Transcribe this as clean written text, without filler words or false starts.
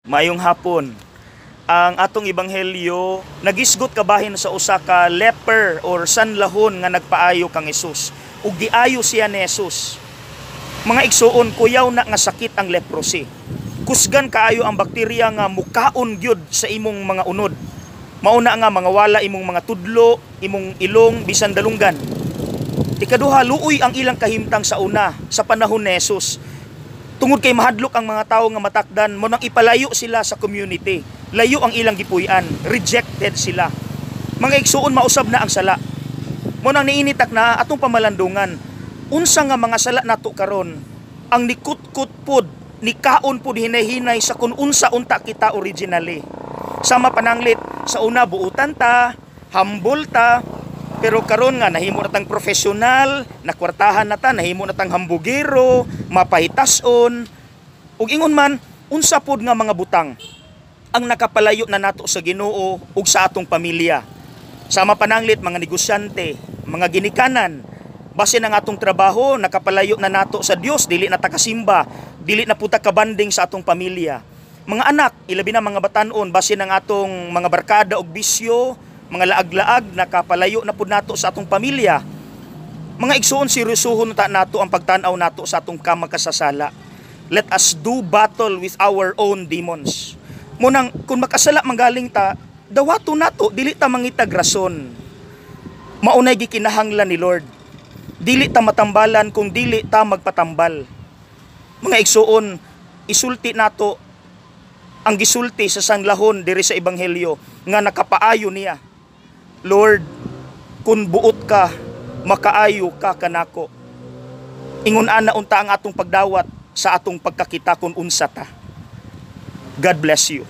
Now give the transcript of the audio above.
Maayong hapon. Ang atong ebanghelyo nagisgot kabahin sa usa ka leper or sanlahon nga nagpaayo kang Hesus ug giayo siya ni Hesus. Mga igsuon, kuyaw na nga sakit ang leprosy. Kusgan kaayo ang bakterya nga mukaon gyud sa imong mga unod. Mauna nga mga wala imong mga tudlo, imong ilong, bisan dalunggan. Ikaduha, luoy ang ilang kahimtang sa una sa panahon ni Hesus. Tungod kay mahadlok ang mga tao nga matakdan, mo nang ipalayo sila sa community. Layo ang ilang gipuy-an, rejected sila. Mga igsuon, mausab na ang sala. Mo nang niinitak na atong pamalandungan. Unsa nga mga sala nato karon ang nikutkot pod, nikaon pod hinay-hinay sa kung unsa unta kita originally? Sama pananglit, sa una buutan ta, humble ta, pero karon nga nahimo na tang profesional, nakwartahan na ta, nahimo na tang hambugero, mapahitason. Ug ingon man, unsa pod nga mga butang ang nakapalayo na nato sa Ginoo ug sa atong pamilya? Sama pananglit mga negosyante, mga ginikanan, base ng atong trabaho nakapalayo na nato sa Dios, dili na ta kasimba, dili na puta kabanding sa atong pamilya. Mga anak, ilabi na mga batanon, base ng atong mga barkada og bisyo, mga laag-laag, nakapalayo na pud nato sa atong pamilya. Mga igsuon, seryosohon ta nato ang pagtan-aw nato sa atong kamakasasala. Let us do battle with our own demons. Munang kung makasala manggaling ta, dawato nato, dili ta mangitag rason. Maunay gikinahanglan ni Lord. Dili ta matambalan kung dili ta magpatambal. Mga igsuon, isulti nato ang gisulti sa sanglahon diri sa ebanghelyo nga nakapaayo niya. "Lord, kung buot ka, makaayo ka kanako." Ingon ana unta ang atong pagdawat sa atong pagkakita kung unsa ta. God bless you.